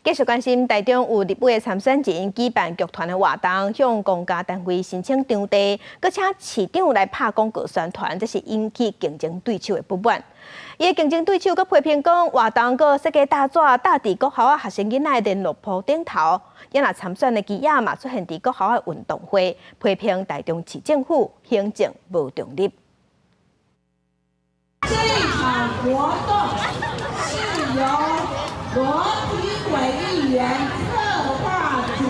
繼續關心，台中有立委的參選人舉辦劇團的活動，向公家單位申請場地，閣請市長來拍廣告宣傳，這是引起競爭對手的不滿。伊的競爭對手閣批評講，活動閣設計大紙貼佇國校仔學生囡仔的聯絡簿頂頭，也若參選的旗仔嘛出現佇國校的運動會，批評台中市政府行政無中立。這場活動是由羅體偉議員策劃主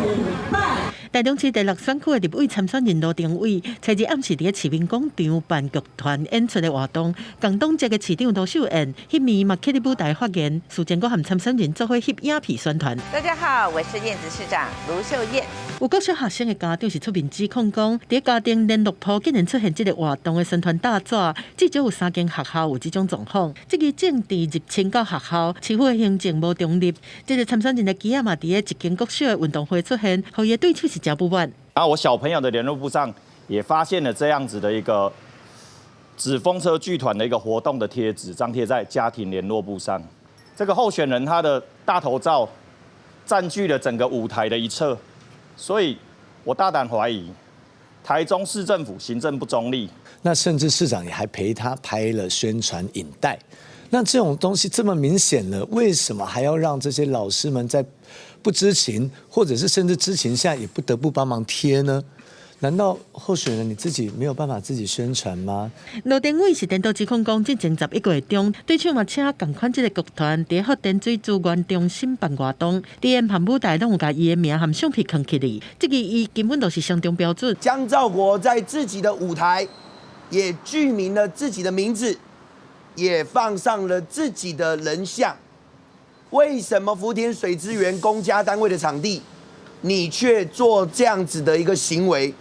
辦。台中市第六選區的立委參選人盧庭偉，昨日暗時佇市民廣場辦劇團演出的活動，共黨籍的市長盧秀燕，彼暝嘛去佇舞台發言，事前閣和參選人做伙翕影片宣傳。大家好，我是燕子市長盧秀燕。有國小學生的家長是出面指控講，佇家庭聯絡簿竟然出現這個活動的宣傳大紙，至少有三間學校有這種狀況。這個政治入侵到學校，市府的行政無中立。這個參選人的旗仔嘛，佇咧一間國小的運動會出現，予伊的對手是誠不滿。啊，我小朋友的聯絡簿上也發現了這樣子的一個紙風車劇團的一個活動的貼紙，張貼在家庭聯絡簿上。這個候選人他的大頭照佔據了整個舞台的一側，所以我大膽懷疑台中市政府行政不中立。那甚至市長也還陪他拍了宣傳影帶。那這種東西這麼明顯了，為什麼還要讓這些老師們在不知情，或者是甚至知情下也不得不幫忙貼呢？難道候選人你自己沒有辦法自己宣傳嗎？盧庭偉是顛倒指控講，進前11個月中，對手嘛請仝款這个劇團佇福田水資源中心辦活動，佇演和舞台攏有共伊的名和相片囥起來，這個伊根本就是雙重標準。江兆國在自己的舞台也具名了自己的名字，也放上了自己的人像。為什麼福田水資源公家單位的場地，你卻做這樣子的一個行為？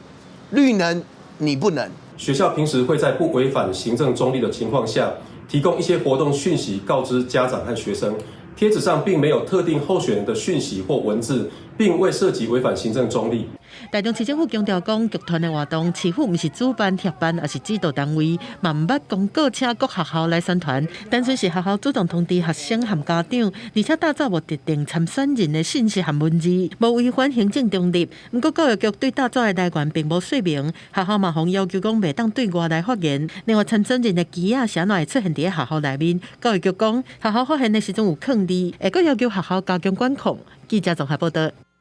綠能你不能。學校平時會在不違反行政中立的情況下，提供一些活動訊息告知家長和學生。貼紙上並沒有特定候選人的訊息或文字，並未涉及違反行政中立。台中市政府強調講，劇團的活動，市府毋是主辦協辦，抑是指導單位，嘛毋捌公告請各學校來宣傳。單純是學校主動通知學生和家長，而且大紙無特定參選人的信息和文字，無違反行政中立。毋過教育局對大紙的來源並無說明，學校嘛予要求講袂當對外來發言。另外參選人的旗仔是按怎會出現佇學校內面？教育局講，學校發現的時陣有囥佇，會閣要求學校加強管控。記者綜合報道。